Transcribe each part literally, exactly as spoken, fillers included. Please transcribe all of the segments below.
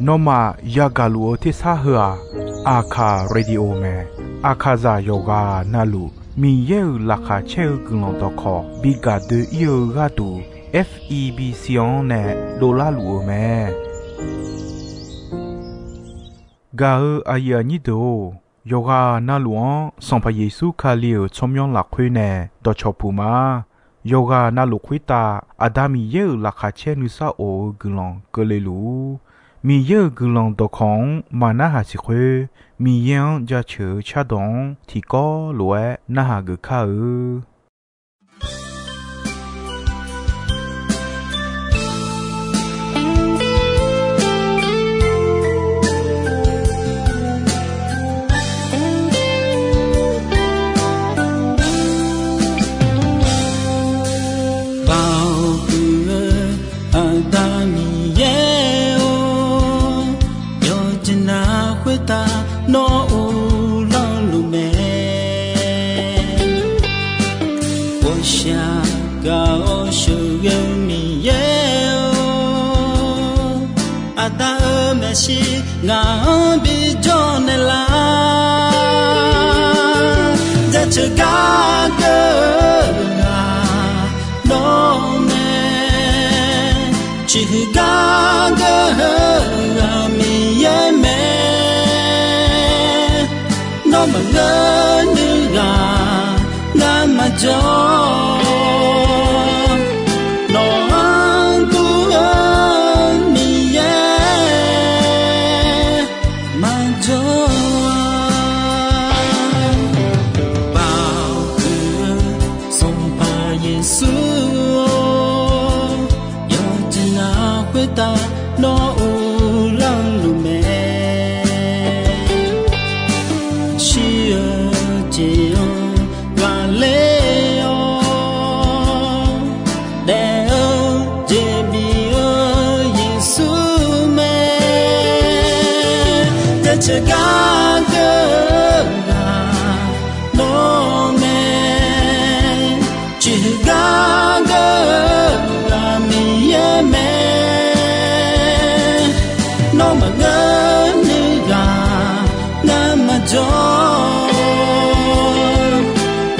Nawmaf yagaq luf-eu tersar heu-aq, Aqkaq radio mae. Aqkaqzaq yawqghaq navluf Miqyaer-euq laqkhaq caer-eu guiqlanq dawqkawq bi gaq doe-ir-eu gharduq, F E B C-anr nae dovlar luf-eu mae. Gaq-eu aqyuif aqnyir deuq-or, yawqghaq navluf-anr Sanqpaq Yeqsur Kali-euq tsawrmyanr lafkhoer nae dawqcawq puq ma. Yawqghaq navluf khoertav Aqda Miqyaer-euq laqkhaq caer nuisar of-eu guiqlanq keuvle luf-ur. Miqyaer-euq guiqlanq dawqkawq-anr maqnarhaq siq khoer, Miqyaer-anr jaceuq-eu cardawq-anr tiqkawv lof-aer narhaq geuf kar-eu. Baoq huiq-eu Aqda Miqyaer-or, yawqjeq navluf khoertav nawr uvlanr luf mae. Ghawqshaq gaq-awr sheuqghae-eu Miqyaer-or, Aqda-euq maeqshi ngaq-anr bijawr naeqlar. Jaceuq gar geur-eu ghaq nawr mae. Ciqhuiq gar geur-eu ghaq Miqyaer mae. Nawr maqngeur nuiv ghaq ngar maqjawr. Nawq-anr dur-eu Miqyaer maqjawr-a. Baoq huiq-eu Sanqpaq Yeqsur-or, yawqjeq navluf khoertav nawr uvlanr luf mae. Shir-eu jeq-anr ghaqler-awr, daef-eu jeq bif-eu Yeqsur mae. Jaceuq gar geur-eu ghaq nawr mae. Ciqhuiq gar geur-eu ghaq Miqyaer mae. Nawr maqngeur nuiv ghaq ngar maqjawr.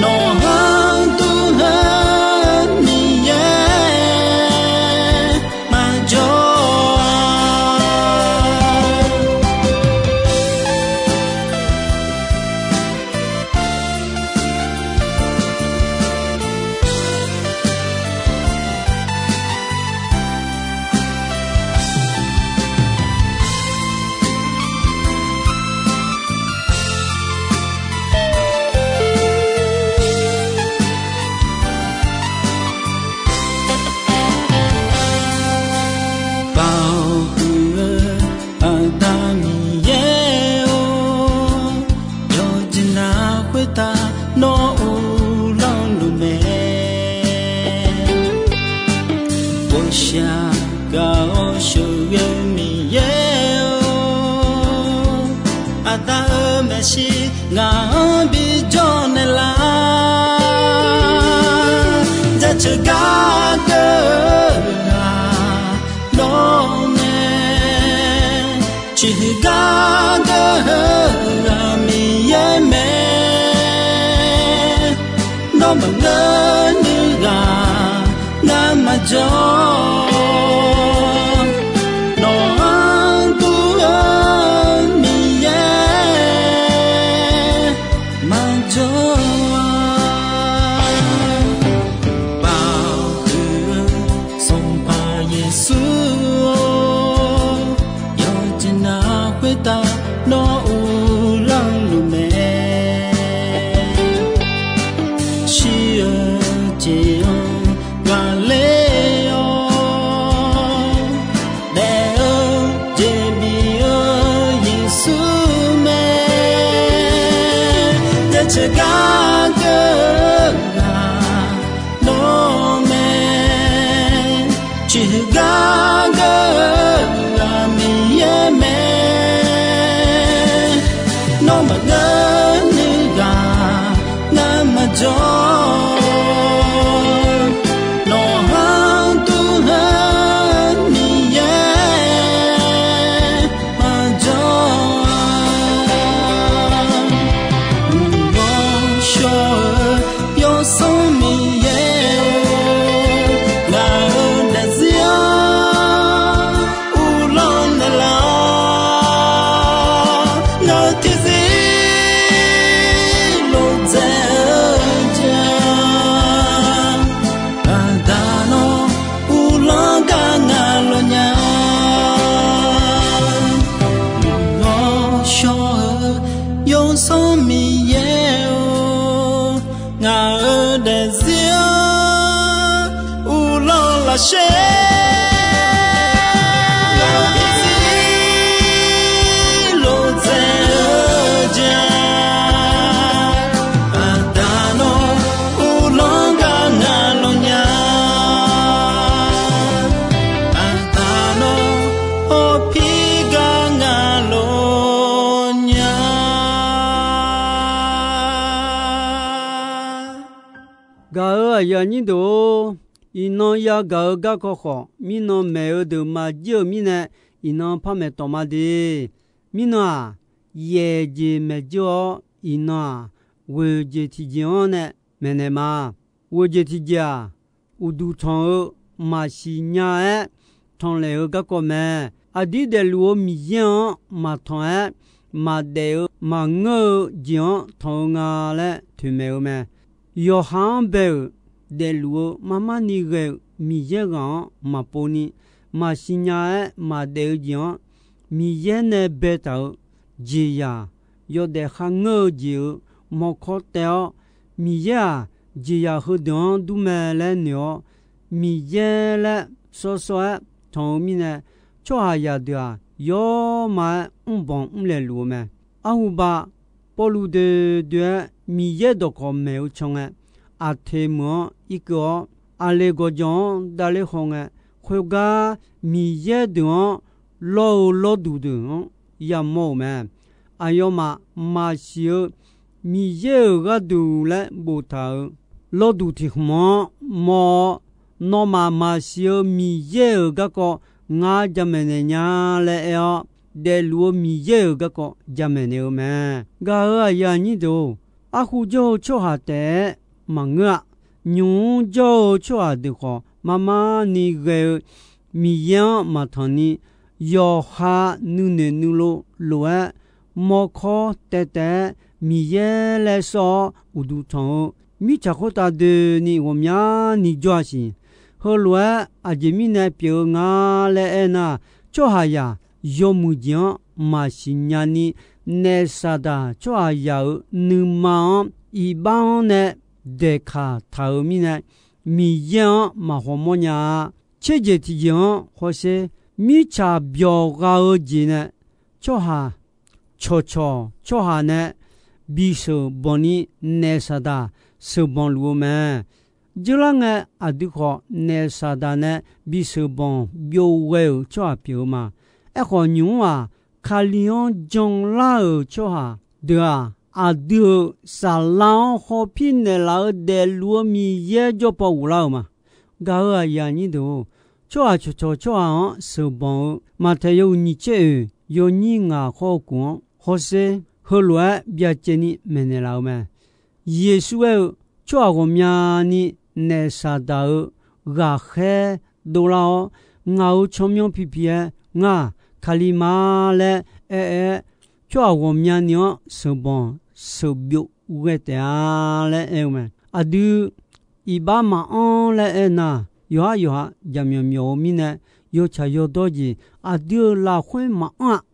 Nawq-anr dur-eu Miqyaer maqjawr-a. Baoq huiq-eu Aqda Miqyaer-or, yawqjeq navluf khoertav nawr uvlanr luf mae. Ghawqshaq gaq-awr sheuqghae-eu Miqyaer-or, Aqda-euq maeqshi ngaq-anr bijawr naeqlar. Jaceuq gar geur-eu ghaq nawr mae. Ciqhuiq gar geur-eu ghaq Miqyaer mae. Nawr maqngeur nuiv ghaq ngar maqjawr. Nawq-anr dur-eu Miqyaer maqjawr-a. Baoq huiq-eu Sanqpaq Yeqsur-or, yawqjeq navluf khoertav nawr uvlanr luf mae. Shir-eu jeq-anr ghaqler-awr, daef-eu jeq bif-eu Yeqsur mae. Jaceuq gar geur-eu ghaq nawr mae. Ciqhuiq gar geur-eu ghaq Miqyaer mae. Nawr maqngeur nuiv ghaq ngar maqjawr. Nawq-anr dur-eu Miqyaer Aqyuif aqnyir deuq-or, iqnan yagaq-eu garkawv khawf, mirnan maeq-eu deuq maqjir-euq mirnae, iqnan par maeqtawf ma de. Mirnan-aq, yaeq jeq maeq dzeur-awr, iqnan-aq, ghoeq jeq tiqjeq-anr nae maeqnaeq ma. Ghoeq jeq tiqjeq-aq, uqduq tanq-eu maqsiq nya-aer tanqlaeq-eu garkawv mae. Aqdir daefluf-eu Miqyaer-anr maqtanq-aer, maqdaef-eu maqngeur-eu jeq-anr tanq-eu nga laer toeqmaeq-eu mae. Yawqha-anr bae-euq daefluf-eu marmarni ghae-euq Miqyaer ghaq-anr maqpov ni, maqsiq nya-aer maqdaef-eu jeq-anr, Miqyaer nae baetaq-euq jeqzaq yawdaef kharngeur-eu jeq-euq mawrkawr taev-awr, Miqyaer-aq, jeqzaq heudeuq-anr dur mae laer noeq-awr, Miqyaer laer sawrsawr-aer tanq-eu mirnae, tsawrhaqzaq deuq-aq, yawrma-aer mrbanq mrlaeq luf-eu mae. Arhuba, Pawrluv doe doe-aer Miqyaer dawqkawq maeq-eu can ngae, Aqteq meuq-anr irkeuv-awr, Aqleqgawqjawq-anr davler haw ngae, khoergar Miqyaer deuq-anr lawr-eu lawrduq deuq-anr yamawr-euq mae. Aqyawfmaf maqsiq-eu Miqyaer-euq gharduq laer boftaq-euq lawrduq tiq khmq-anr mawr-awr, nawmaf maqsiq-eu Miqyaer-euq garkawv ngar jamaeq naeq nya laer aer-awr, daefluf-eu Miqyaer-euq garkawv jamaeq naeq-eu mae. Gaq-euq aqyuif aqnyir deuq-or, arkhu jawr-eu tsawrhaq taef-aer maqngeur-a. Nymq-mr jawr-eu tsawrhaq deuq khawf, marmarni ghae-eu Miqyaer-anr maqtanq ni, yawqha nuinoeq nuilov lof-aer, mawrkawr taev taev-aer Miqyaer laer sawr-awr uqduq tanq-eu mirtsaq khoertav doeni ghawqmyani jawr-a siq. Heulof-aer aqjeq mirnae pyeuf-eu nga laer aernar, tsawrhaqzaq yawmuiq jeq-anr maqsiq nya ni, naef Saqdaq tsawrhaqzaq-euq nuima-anr iqbax-anr nae daeqkaq taq-euq mirnae, Miqyaer-anr maqhaw mawrnya-a. Tserjeq tiqjeq-anr hawsher, mirtsaq byawq gha-eu jeq nae tsawrhaq cawqcawq tsawrhaq nae bisheuq banq ni naef Saqdaq sheuqbanq luf-eu mae. Dzeurlar ngae aqdui khawf naef Saqdaq nae bisheuq banq byov ghae-euq tsawrhaq pyeuf-eu ma. Aerkhawf, nymq-mr-aq, Kali-anr janlar-euq tsawrhaq deuq-aq, aqdui-euq saflar-anr hawpir naeqlaf-eu daefluf-eu Miqyaer jawr paw ghoflar-euq ma. Gaq-euq aqyuif aqnyir deuq-or, tsawrhaq cawqcawq tsawrhaq-anr sheuqbanq-eu Maqtaeq yawhuiq nyiq tser oeq yawnyir ngaq khawr-eu kof-anr hawsher heulof-aer byacaevni maeqnaeq laf-eu mae. Yeqsur aer-eu, tsawrhaq ghawqmyani naef Saqdaq-euq ghaqkhaer dovlar-awr, ngaq-euq tsawrmyanr pipi-aer ngar Kali ma laer aer-aer, tsawrhaq ghawqmyani-anr sheuqbanq sheuqbyov ghae taef-a laer aer-eu mae. Aqdui iqbax maqanr laer aernar, yawqhar yawqha jaqmyawf myawf-eu mirnae, yawtsaq yawdawr jeq aqdui-euq lafkhoer maqanr-aq,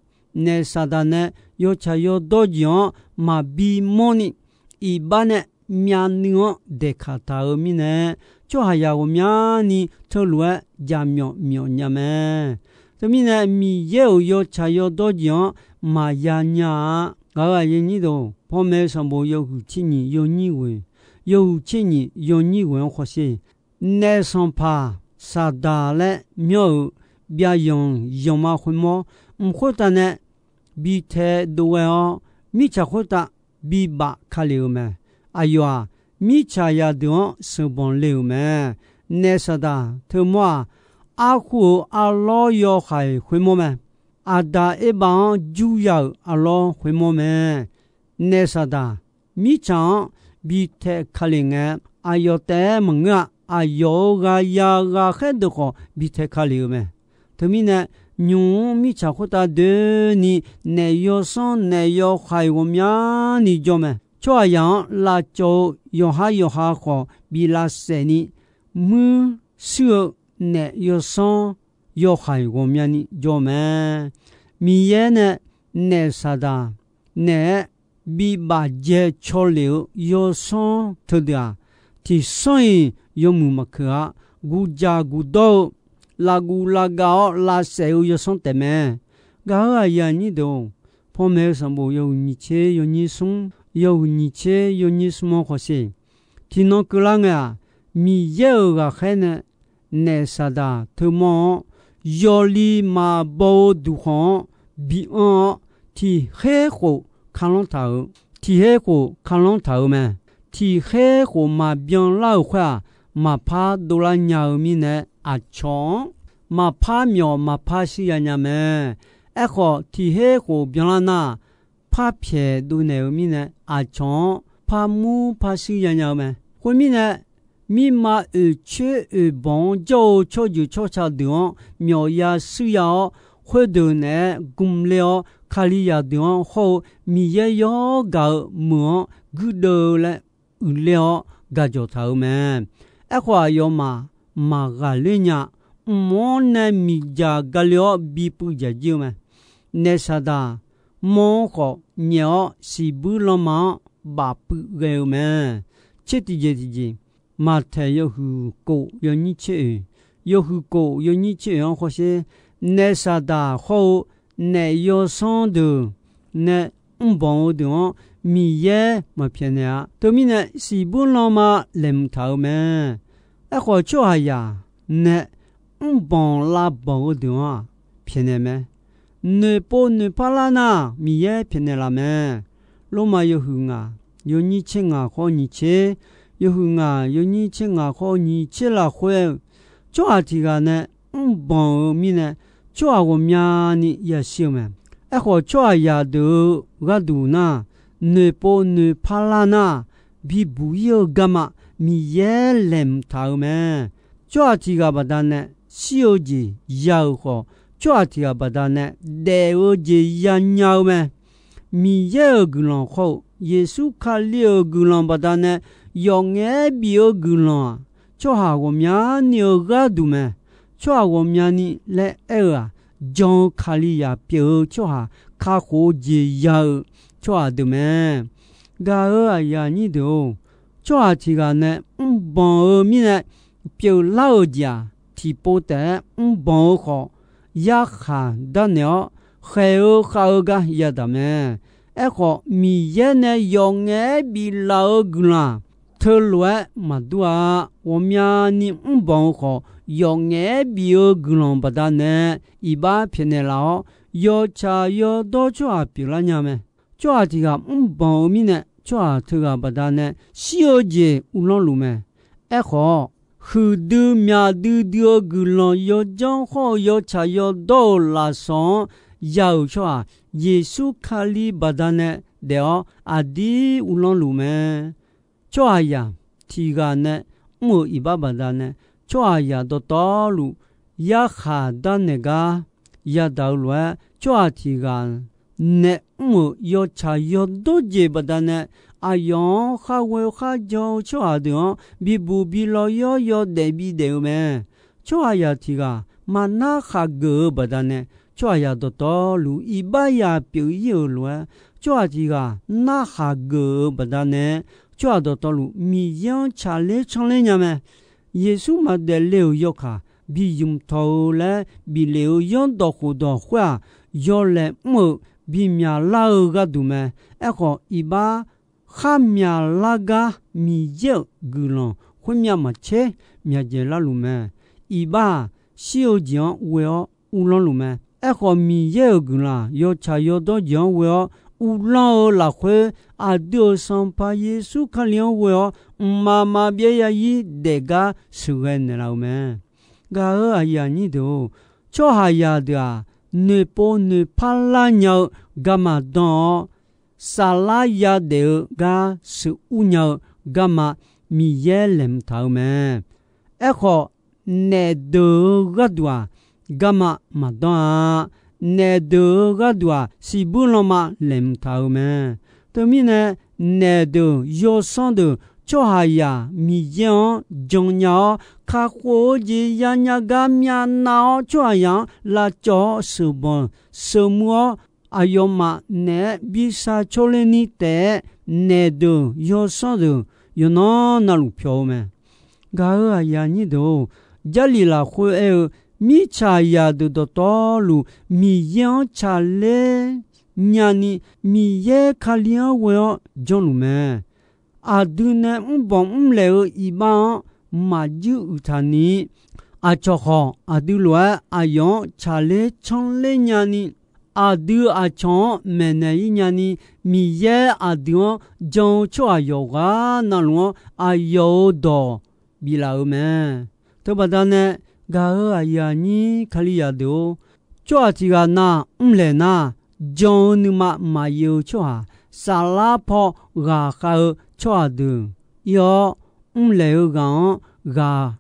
naef Saqdaq nae yawtsaq yawdawr jeq-anr maqbi mawrni, iqbax nae myavnuiv-anr daeqkaq taq-euq mirnae, tsawrhaqzaq ghawqmyani teulof-aer jaqmyawf myawf nya mae. Teumirnae, Miqyaer-euq yawtsaq yawdawr jeq-anr maqya nya-a. Gaq-euq aqyuif aqnyir deuq-or, panmaeq-eu sanqbof yawhuiq tser nyiq yawnyir ghoeq, yawhuiq tser nyiq yawnyir ghoeq-anr hawsher. Naef sanqpaq Saqdaq laer myanr-euq byavyanq yanqma khoermawr, mq khoertav nae bi tae dov ghae-awr, mirtsaq khoertav bibaf ka lef-euq mae. Aqyawf-aq, mirtsaq zaqdeuq-anr sheuqbanq le-euq mae. Naef Saqdaq teumawr-aq, arkhu-euq arlawr yawhaiq khoermawr mae. Aqdaq Erbav-anr jurya-euq arlawr khoermawr mae. Naef Saqdaq mirtsaq-anr bi tae ka lef ngae, aqyawf taef-aer maqngeur-a. Aqyawf-euq ghaqya ghaqkhaer deuq khawf bi tae ka lef-euq mae. Teumirnae, nymq-mr mirtsaq khoertav doeni naef yawsanr naef yawhaiq ghawqmyani jawr mae. Tsawrhaqzaq-anr lavcawv-eu yawqhar yawqha khawf bi lavsaef ni, muir shuir-eu naef yawsanr yawhaiq ghawqmyani jawr mae. Miqyaer nae naef Saqdaq naeq-aer bibaf dzae caw lef-eu yawsanr teudeuq-aq, tiqsanr-iq yawmuiq maqkeuq-a. Guqdzaq guqdawr-eu, lavguv lavgav-awr lavsaef-eu yawsanr taef mae. Gaq-euq aqyuif aqnyir deuq-or, panmaeq-eu sanqbof yawhuiq nyiq tser yawnyir smr, yawhuiq nyiq tser yawnyir smr-anr hawsher. Tiqnan keuvlar ngae-aq, Miqyaer-euq ghaqkhaer nae naef Saqdaq teumawr-anr yawli maqbaw-eu duqkhanq-anr bi anr-awr, tiq her khof kalanr taq-euq, tiq her khof kalanr taq-euq mae. Tiq her khof maqbyan lar-euq khoer-aq, maqpar dovlar nya-eu mirnae, aqcawq-anr maqpar myawf maqpar shirya nya mae. Aerkhawf, tiq her khof byanlar nar, par pyaeq dovnaeq-eu mirnae, aqcawq-anr par mur par shirya nya-eu mae. Khoermirnae, mirma oeq coer oeq banq-anr jawr-eu tsawrjeuq tsawrca deuq-anr myawfya shuirya-awr, khoerdeuq naeq-aer gmler-awr, Kalizaq deuq-anr hawr-eu Miqyaer yawr gaq-eu meuq-anr guirdeuv-eu laer uiqler-awr gaq jawq taq-euq mae. Aerkhawf, aqyawfmaf maqghaqler nya. Mq-anr nae miqdzaq gale-awr bipuiv dzaq jir-eu mae. Naef Saqdaq mawr-anr khawf nyaef-awr, siqbuir lanma-anr bafpuiv ghae-eu mae. Tser tiqjeq tiqjeq, Maqtaeq yawhuiq kof yawnyir tser oeq, yawhuiq kof yawnyir tser oeq-anr hawsher, naef Saqdaq hawr-eu naef yawsanr deuq nae mrbanq-eu deuq-anr Miqyaer maqpyaeqnaeq-a. Teumirnae, siqbuir lanma laeqhmq taq-euq mae. Aerkhawf, tsawrhaqzaq nae mrbanq lavbanq-eu deuq-anr-aq, pyaeqnaeq mae. Noeqpov noeqpar lar nar, Miqyaer pyaeqnaeq laf mae. Lormav yawhuiq ngaq yawnyir tser ngaq khawr nyiq tser, yawhuiq ngaq yawnyir tser ngaq khawr nyiq tser lafkhoer-eu, tsawrhaq tiq ghaq nae mrbanq-eu mirnae, tsawrhaq ghawqmyani yashir-eu mae. Aerkhawf, tsawrhaqzaq deuq-eu gharduq nar, noeqpov noeqpar lar nar, bibuq ir-eu garma Miqyaer laeqhmq taq-euq mae. Tsawrhaq tiq ghaq baqdanae shir-eu jeq ya-euq khawf, tsawrhaq tiq ghaq baqdanae daef-eu jeq yanya-eu mae. Miqyaer-euq guiqlanq khawr-eu, Yeqsur Kali-euq guiqlanq baqdanae yawf ngaef-aer bif-eu guiqlanq-aq, tsawrhaq ghawqmyani-eu gharduq mae. Tsawrhaq ghawqmyani laer aer-eu-aq, jan-eu Kalizaq pyeuf-eu tsawrhaq, kakhof-eu jeq ya-eu tsawrhaq deuq mae. Gaq-euq aqyuif aqnyir deuq-or, tsawrhaq tiq ghaq nae mrbanq-eu mirnae pyeuflar-euq jeq-aq, tiqpov taef-aer mrbanq-eu khawf, yarkhaq darnaeq-awr, khaeq-eu khav-eu gar yadaq mae. Aerkhawf, Miqyaer nae yawf ngaef-aer biflaf-eu guiqlanq teulof-aer maqdur-a. Ghawqmyani mrbanq-eu khawf, yawf ngaef-aer bif-eu guiqlanq baqdanae iqbax pyaeqnaeq laf-awr, yawtsaq yawdawr tsawrhaq pyeuflar nya mae. Tsawrhaq tiq ghaq mrbanq-eu mirnae, tsawrhaq teughaq baqdanae shir-eu jeq uvlanr luf mae. Aerkhawf, huiqdui myaq duidui-eu guiqlanq yawdzanr hawr-eu yawtsaq yawdawr-euq lafsawq-anr ya-euq tsawrhaq, Yeqsur Kali baqdanae daef-awr aqdir uvlanr luf mae. Tsawrhaqzaq tiq ghaq nae mr-euq iqbax baqdanae, tsawrhaqzaq dawqtawvluf yarkhaq darnaeq gar yadaq-eu lof-aer, tsawrhaq tiq ghaq nae mr-euq yawtsaq yawdawr jeq baqdanae, aqyawf-anr kharghoe kharjan-eu tsawrhaq deuq-anr bibuq bilawr yawr yawdaef bidaef-eu mae. Tsawrhaqzaq tiq ghaq maqnar khaqgeuf-eu baqdanae, tsawrhaqzaq dawqtawvluf iqbax ya pyeuf ir-euq lof-aer, tsawrhaq tiq ghaq nar khaqgeuf-eu baqdanae, tsawrhaq dawqtawvluf Miqyaer-anr tsaqler tsanrler nya mae. Yeqsur maqdaef le-euq yawkaq bi ymq tawq-eu laer bif lef-eu zanrdawq khofdawq khoer-aq, yawlaeq mr-eu bimyaq lar-eu gharduq mae. Aerkhawf, iqbax khar myaqlar gar Miqyaer-euq guiqlanq khoermyav maqtser myaqdzaeq larluf mae. Iqbax-aq, shir-eu jeq-anr ghoe-awr uvlanr luf mae. Aerkhawf, Miqyaer-euq guiqlanq yawtsaq yawdawr jeq-anr ghoe-awr uvlanr-eu lafkhoer, aqdui-euq Sanqpaq Yeqsur Kali-anr ghoe-awr mqmaq maqbyav zarzir daef gar sheuqghae naeqlaf-eu mae. Gaq-euq aqyuif aqnyir deuq-or, tsawrhaqzaq deuq-aq, noeqpov noeqpar lar nya-eu garma dan-awr, saflar yadaef-eu gar sheuqur nya-eu garma Miqyaer laeqhmq taq-eu mae. Aerkhawf, naef deuq-eu gharduq-aq, garma maqdanr-a. Naef deuq-eu gharduq-aq, siqbuir lanma laeqhmq taq-eu mae. Teumirnae, naef deuq yawsanr deuq tsawrhaqzaq Miqyaer-anr jannya-awr, kakhof-eu jeq yanya gar myavnav-awr, tsawrhaqzaq-anr lavcawv-awr sheuqbanq sheuqmuiq-awr, aqyawfmaf naeq-aer bi sar cawrler ni taef-aer, naef deuq yawsanr deuq yawqnan navluf pyawq-eu mae. Gaq-euq aqyuif aqnyir deuq-or, Jarlif lafkhoer aer-eu, mirtsaqzaq deuq dawqtawvluf Miqyaer-anr tsaqler nyani, Miqyaer Kali-anr ghoe-awr janrluf mae. Aqdui nae mrbanq mrlaeq-eu iqbax-anr maqjuir uiqtaq ni, aqcawq khawf aqdui lof-aer aqyawf-anr tsaqler tsanrler nyani, aqdui aqcawq-anr maeqnaeq ir nyani, Miqyaer aqdui-anr jan-eu tsawrhaq yawqghaq navluf-anr aqyawf-euq dawq biflaf-euq mae. Teubaqda nae gaq-euq aqyuif aqnyir Kalizaq deuq-or, tsawrhaq tiq ghaq na mrlaeq nar, jan-eu nuima maqyaev-eu tsawrhaq, saflar paw ghaqkhav-eu tsawrhaq deuq ir-awr, mrlaeq-eu ghaq-anr ghaq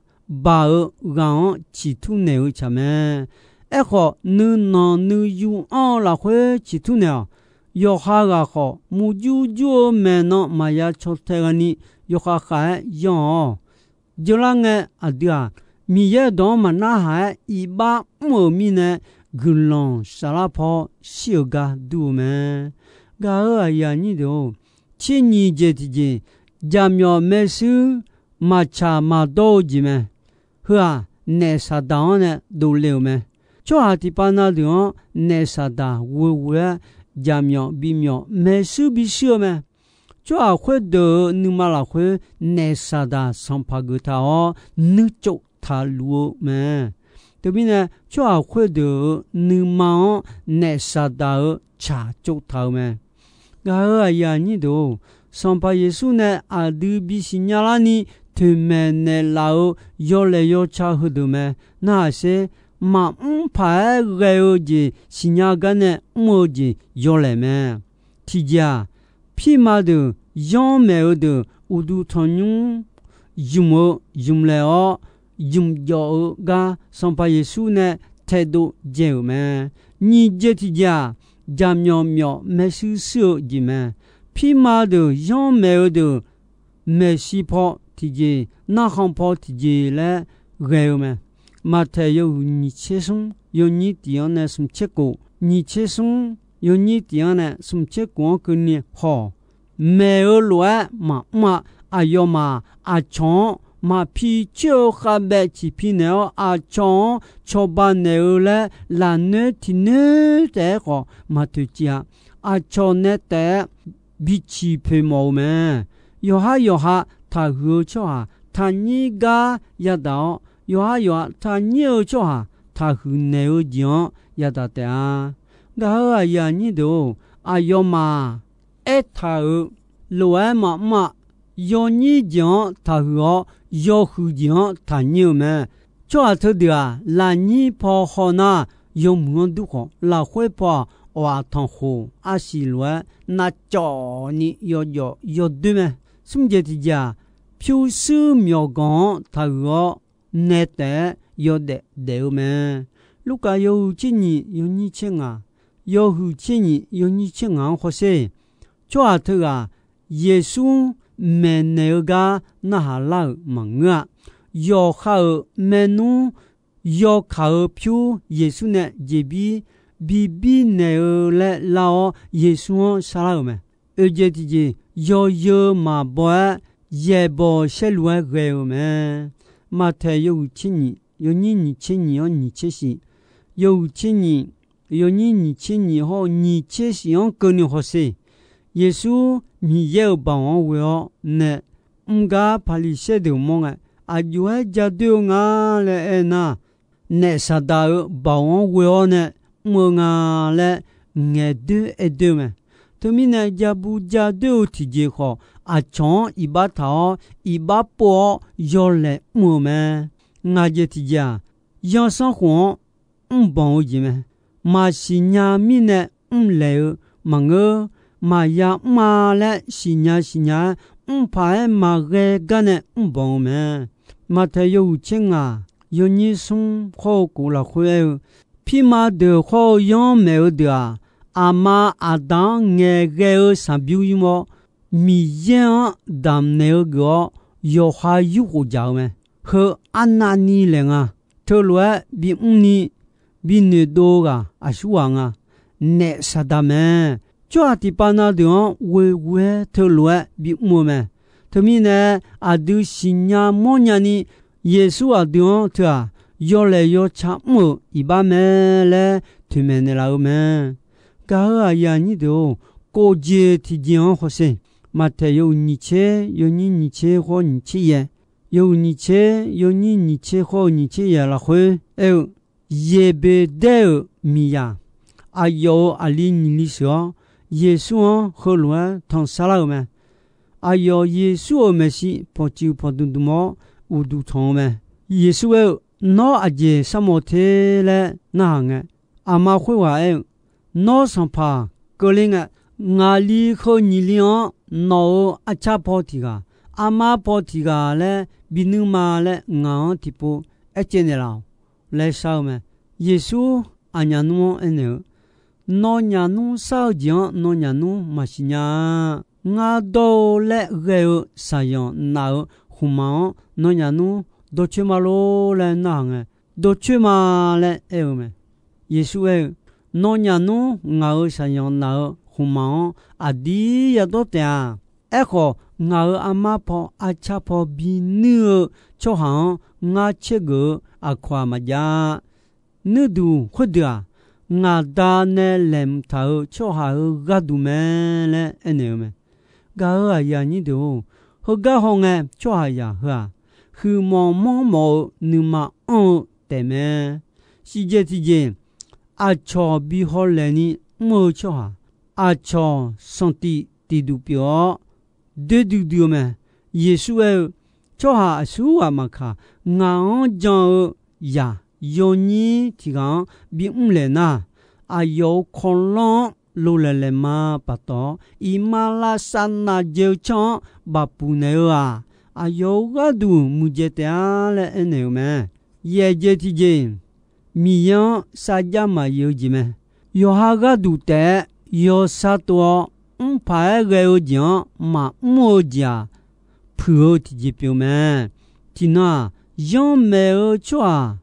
baq-eu ghaq-anr ciqtur naeq-eu tsaq mae. Aerkhawf, nuinanq nuiyu anr-eu lafkhoer ciqtur naeq-awq. Yawqha ghaq khawf, murjur jur-eu maeqnan maqya caw tae ghaeni, yawkhav khav-aer yanr-awq. Jeurlar ngae, aqdui-aq, Miqyaer dawq-anr maqnarhaq-aer iqbax mr-euq mirnae, guiqlanq saflar paw shir-euq gar dur-eu mae. Gaq-euq aqyuif aqnyir deuq-or, tser nyiq jeq tiqjeq, jaqmyawf maershuir maqtsaq maqdawr-eu jeq mae. Heu-aq, naef Saqdaq-anr nae dovle-euq mae. Tsawrhaq tiqpav na deuq-anr naef Saqdaq ghoeghoe-aer, jaqmyawf bimyawf maershuir bishuir-eu mae. Tsawrhaq khoerdeuq-euq nuima lafkhoer naef Saqdaq sanqpaq geuf taq-awr, nuirtsov taqluf-eu mae. Teumirnae, tsawrhaq khoerdeuq-euq nuima-anr naef Saqdaq-euq tsaq tsov taq-eu mae. Gaq-euq aqyuif aqnyir deuq-or, Sanqpaq Yeqsur nae aqdui bisiqnya larni toeqmaeq naeqlaf-eu yawlaeq yawca heudeuq mae. Narhaq sher, maqmr paq-aer ghae-eu jeq siqnya gar nae mr-eu jeq yawlaeq mae. Tiqjeq-aq, pirma deuq yanrmaeq-eu deuq uqduq tanqnymr ymq-eu ymq laeq-awr, ymq jawf-eu gar Sanqpaq Yeqsur nae taedov dzae-euq mae. Nyiq jeq tiqjeq-aq, jaqmyawf myawf maershuir shuir-eu jeq mae. Pirma deuq yanrmaeq-eu deuq maeqshi paw tiqjeq, narkhan paw tiqjeq laer ghae-eu mae. Maqtaeq yawhuiq nyiq tser smr yawnyir tiq-anr nae smq tser kof, nyiq tser smr yawnyir tiq-anr nae smq tser kof-anr keuvni haw-awq. Maeq-eu lof-aer maqmr-a. Aqyawfmaf aqcawq-anr maqpi coer-eu khavbaev ciqpi naeq-awr, aqcawq-anr cawba naeq-eu laer lafnoer tiqnoer taef-aer khawf maqtoeqciv-a. Aqcawq nae taef-aer biciq poeq mawf-eu mae. Yawqhar yawqha taqhuiq-eu tsawrhaq taqnyir gar yadaq-awr, yawqhar yawqha taqnyir-eu tsawrhaq taqhuiq naeq-eu jeq-anr yadaq taef-a. Gaq-euq aqyuif aqnyir deuq-or, aqyawfmaf aertaq-euq lof-aer maqmr-a. Yawnyir jeq-anr taqhuiq-awr, yawhuiq jeq-anr taqnyir-eu mae. Tsawrhaq teudeuq-aq, lafnyir paw haw nar, yawmuiq-anr dur khawf, lafkhoer paw-aq, awq-aq tanqkhoq arsiq lof-aer navcawv ni yawjawf yawdoer mae. Smr jeq tiqjeq-aq, pyurshuir myawqganq-anr taqhuiq-awr, nae taef-aer yawdaef daef-eu mae. Lurkaf yawhuiq tser nyiq yawnyir tser ngaq, yawhuiq tser nyiq yawnyir tser ngaq-anr hawsher. Tsawrhaq teughaq Yeqsur maeqnaeq-eu gar narhaq lar-euq maqngeur-a. Yawqha-euq maernmr yawkaq-eu pyur Yeqsur nae jeqbir bi birnaeq-eu laer lar-awr, Yeqsur-anr sharlar-euq mae. Oeq jeq tiqjeq, yawzeu maqbaw-aer yaeqbawq saerlu-aer ghae-eu mae. Maqtaeq yawhuiq tser nyiq yawnyir nyiq tser nyiq-anr nyiq tser shiq, yawhuiq tser nyiq yawnyir nyiq tser nyiq hawr-eu nyiq tser shiq-anr keuvni hawsher. Yeqsur Miqyaer-euq baoq-anr ghoe-awr nae mr gar Paqliqsaer deuq mawr ngae, aqjox-aer ja doer-eu nga laer aernar, naef Saqdaq-euq baoq-anr ghoe-awr nae mr-eu nga laer ngaeqdoer aerdoer-eu mae. Teumirnae ja bu ja doer-eu tiqjeq khawf, aqcawq-anr iqbax taq-awr, iqbax pov-awr yawlaeq mr-eu mae. Ngaq jeq tiqjeq-aq, yanrsanrkhof-anr mrbanq-eu jeq mae. Maqsiq nya mirnae mrlaeq-eu maqngeur. Maqya mr-a laer siqnya siqnya-aer mr paq-aer maqghae gar nae mrbanq-eu mae. Maqtaeq yawhuiq tser ngaq yawnyir smr khawr-eu kof lafkhoer aer-eu, pirma deuq khawr-eu yanrmaeq-eu deuq-aq, aqma aqda-anr ngaeqghae-eu saqbymr ymr-awr, Miqyaer-anr damqnaeq-eu geuf-awr yawqha yurkhof jaq-eu mae. Heu arnavni laeq nga. Teulof-aer bimr ni binoeq dov-eu ghaq aqsurghaq nga. Naef Saqdaq mae. Tsawrhaq tiqpav na deuq-anr ghoeghoe-aer teulof-aer bimr-eu mae. Teumirnae aqdui siqnya mawrnya ni, Yeqsur aqdui-anr teu-aq, yawlaeq yawca mr-euq iqbax mae laer toeqmaeq naeqlaf-eu mae. Gaq-euq aqyuif aqnyir deuq-or, kof jeq tiqjeq-anr hawsher. Maqtaeq yawhuiq nyiq tser yawnyir nyiq tser khawr nyiq tser yaeq, yawhuiq nyiq tser yawnyir nyiq tser khawr-eu nyiq tser yaeq lafkhoer aer-eu, Yeqbeqdaer-euq miqyaq, aqyawf-euq aqli nyiq li sheuq-awr, Yeqsur-anr heulof-aer tanqsar lar-euq mae. Aqyawf Yeqsur-euq maeqshi pawqtsuif pawqdmq dmq-awr, uqduq tanq-eu mae. Yeqsur aer-eu, Nawr aqjeq sharmawf te laer narhaq ngae, aqma khoerghaq aer-eu, Nawr sanqpaq keuvler ngae, ngaqli heu nyiq li-anr nawq-euq arcar paw tiq ghaq, armar paw tiq ghaq laer binuir ma laer ngaq-anr tiqpov aercaev naeqlaf-awq laer shar-eu mae. Yeqsur aqnyaf nmr-anr aernaeq-eu, Nawnyaf nmr shar-eu jeq-anr nawnyaf nmr maqsiq nya-a. Ngar dawr-eu laer ghae-eu shaqzanq naf-euq khmqmaq-anr nawnyaf nmr dawrcoer ma lor laer narhaq ngae, Dawrcoer ma laer aer-eu mae. Yeqsur aer-eu, Nawnyaf nmr ngaq-euq shaqzanq naf-eu khmqmaq-anr aqdir yadawr taef-a. Aerkhawf, ngaq-euq armar paw arcar paw binuir-eu tsawrhaq-anr ngar caergeuf-eu aqkawq-aq maqjav-a. Nuirduq khoerdeuq-aq, ngaq Da nae laeqhmq taq-euq tsawrhaq-euq gharduq mae laer aernaeq-eu mae. Gaq-euq aqyuif aqnyir deuq-or, heugar hawngae tsawrhaqzaq heu-aq, huiqmawf manrmawf-eu nuima anr-eu taefmae. Siqjeq tiqjeq, aqcawq bi hawlaeq ni mr-eu tsawrhaq, aqcawq sanqtif tiqduq pyeuf-awr, doer duidui-eu mae. Yeqsur aer-eu, Tsawrhaq aqsurghaq maqkaq, ngaq-anr jan-eu zaq yawnyir tiq ghaq-anr bimr laeq nar, aqyawf-euq kawlanr-anr lolaeq laeq ma paftawf-awr, iqmalavshav navjae-eu canr-anr bafpuq naeq-eu-aq, aqyawf-euq gharduq muiqdzaeq taef-a laer aernaeq-eu mae. Yaeqjeq tiqjeq, Miqyaer-anr sarjax maqyif-eu jeq mae. Yawqha gharduq taef-aer yawsar tov-awr, mrpaq-aer ghae-eu jeq-anr maqmr-eu jeq-aq, puiq-eu tiqjeq pyeuf mae. Tiqnan-aq, yanrmaeq-eu tsawrhaq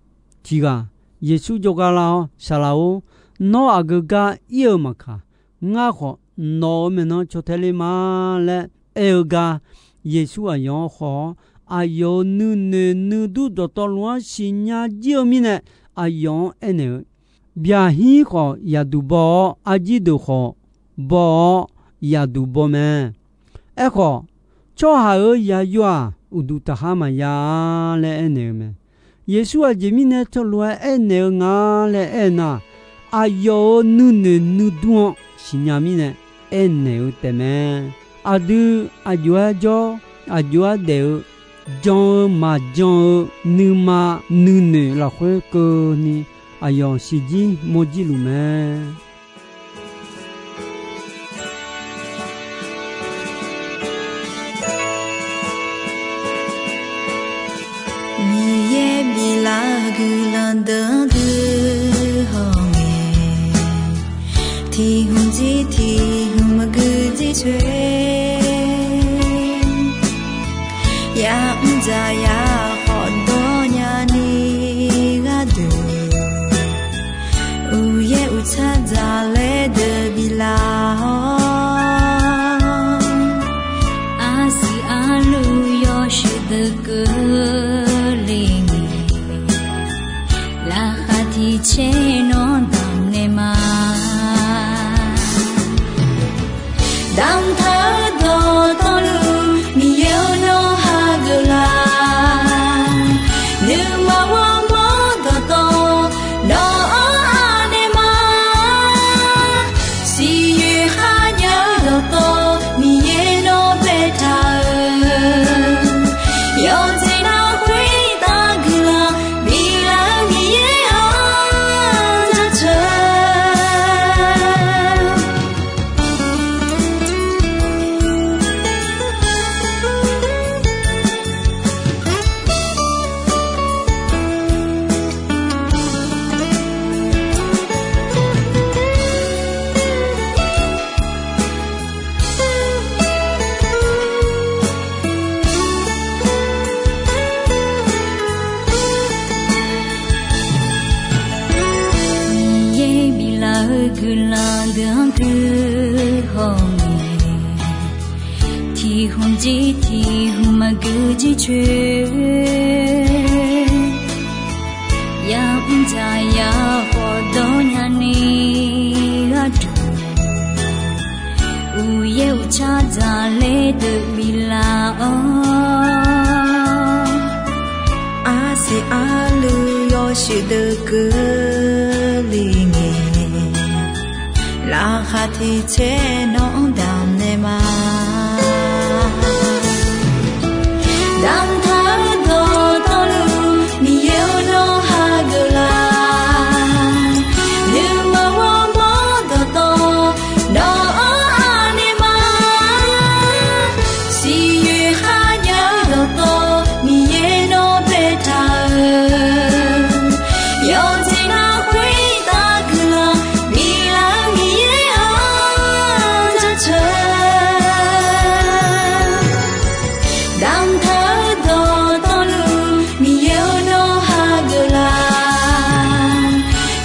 tiq ghaq Yeqsur jawrgar lar-awr, Saqlaq-or, nawr aqgeu gar ir-eu maqkaq, ngar khawf nawq-euq maeqnan caw tae ler ma laer aer-eu gar, Yeqsur aqyawf-anr haw-awr, aqyawf-euq nuinoeq nuidur dawqtawvluf-anr siqnya jir-eu mirnae, aqyawf-anr aernaeq-eu, Byaqhir khawf yaqduq baw-awr, arjir deuq khawf baw-awr yaqduq baw mae. Aerkhawf, tsawrhaq-euq yaqyo-aq, uqduq taqkhar maqya-a laer aernaeq-eu mae. Yeqsur aqjeq mirnae teulof-aer aernaeq-eu nga laer aernar, aqyawf-euq nuinoeq nuidur-anr siqnya mirnae aernaeq-eu taefmae. Aqdui aqjox-aer jawr, aqjox-aer daef-eu, jan-eu maqjan-eu nuima nuinoeq lafkhoer keuvni aqyawf siqjir mawrjir luf mae. Miqyaer biflaf-eu guiqlanq deuq-anr dui hawngae, tiq hmq jir tiq hmq maqgui jircoer, ya'mr dzaqyar khawf dawrnya ni gharduq, uqyaer uqtsar dzaqlaer deuq biflaf-awr, arsiq arluv yawshuif deuq keuvle ngae, laqkhaq tiqcaer nawq-anr damq naeq ma. Damqtaq-eu dawqtawvluf, Miqyaer-or, nawr hageuf laf. Nuima ghawrmawr dawqtawv, nawq-anr anaeq ma. Siqyoeq kharjav-eu dawqtawv, Miqyaer nawr baetaq-euq, yawqjeq nar khoertav guiqlanq biflaf-eu Miqyaer-anr jaceuq. Miqyaer biflaf-eu guiqlanq deuq-anr dui hawngae, tiq hmq jir tiq hmq maqgui jircoer, ya'mr dzaqyar khawf dawrnya ni gharduq, uqyaer uqtsar dzaqlaer deuq biflaf-awr, arsiq arluv yawshuif deuq keuvle ngae, laqkhaq tiqcaer nawq-anr damq naeq ma. Damqtaq-eu dawq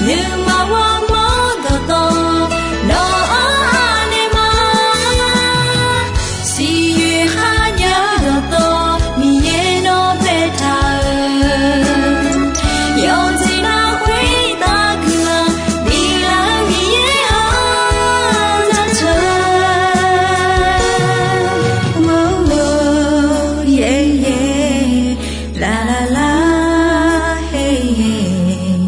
Nuima ghawrmawr dawqtawv nawq-anr anaeq ma. Siqyoeq kharnya dawqtawv Miqyaer nawr baetaq-euq, yawqjeq nar khoertav guiqlanq biflaf-eu Miqyaer-anr jaceuq-a. Lar lar lar, her her,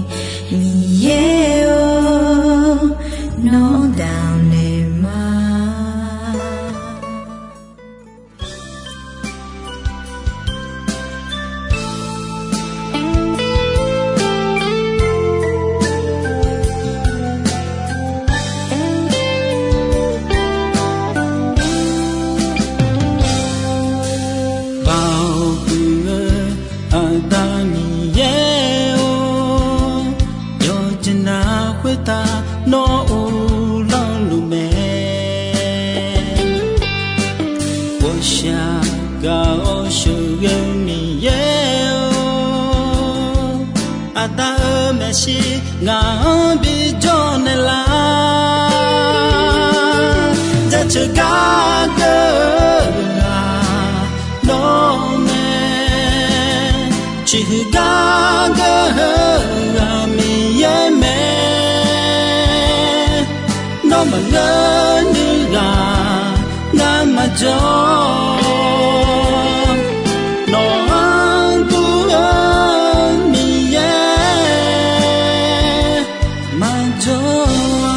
Miqyaer-or, nawr daqnaeq ma. Baoq huiq-eu Aqda Miqyaer-or, yawqjeq nar khoertav nawr uvlanr luf mae. Ghawqshaq gaq-awr sheuqghae Miqyaer-or, Aqda-euq maeqshi ngaq-anr bijawr naeqlar. Jaceuq gar geur-eu ghaq nawr mae. Ciqhuiq gar geur-eu ghaq Miqyaer mae. Nawr maqngeur nuir ghaq ngar maqjawr. Nawq-anr dur-eu Miqyaer maqjawr-a.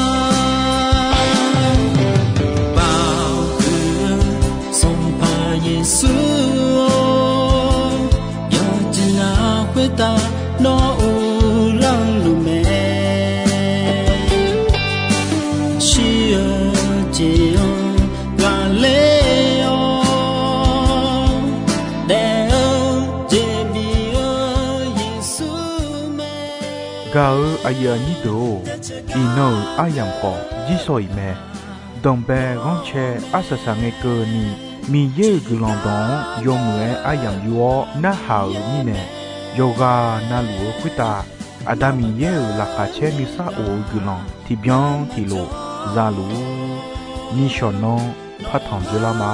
Baoq huiq-eu Sanqpaq Yeqsur-or, yawqjeq nar khoertav nawr uvlanr luf mae. Shir-eu jeq-anr ghaqler-awr daef-eu jeq bif-eu Yeqsur mae. Gaq-eu aqyuif aqnyir deuq-or, iqnan-euq aryamq khawf jirshaw iq mae. Danqbae ghanrcae arsaq saq ngae keuvni, Miqyaer-euq guiqlanq dawq-anr yawmuiq-aer aryamq yur-awr narhaq-euq mirnae, yawqghaq navluf-eu khoertav Aqda Miqyaer-euq laqkhaq caer nuisar of-eu guiqlanq tiqbyan tiqlof za luf-ur. Nishawq nanr partanq dzeurlar ma.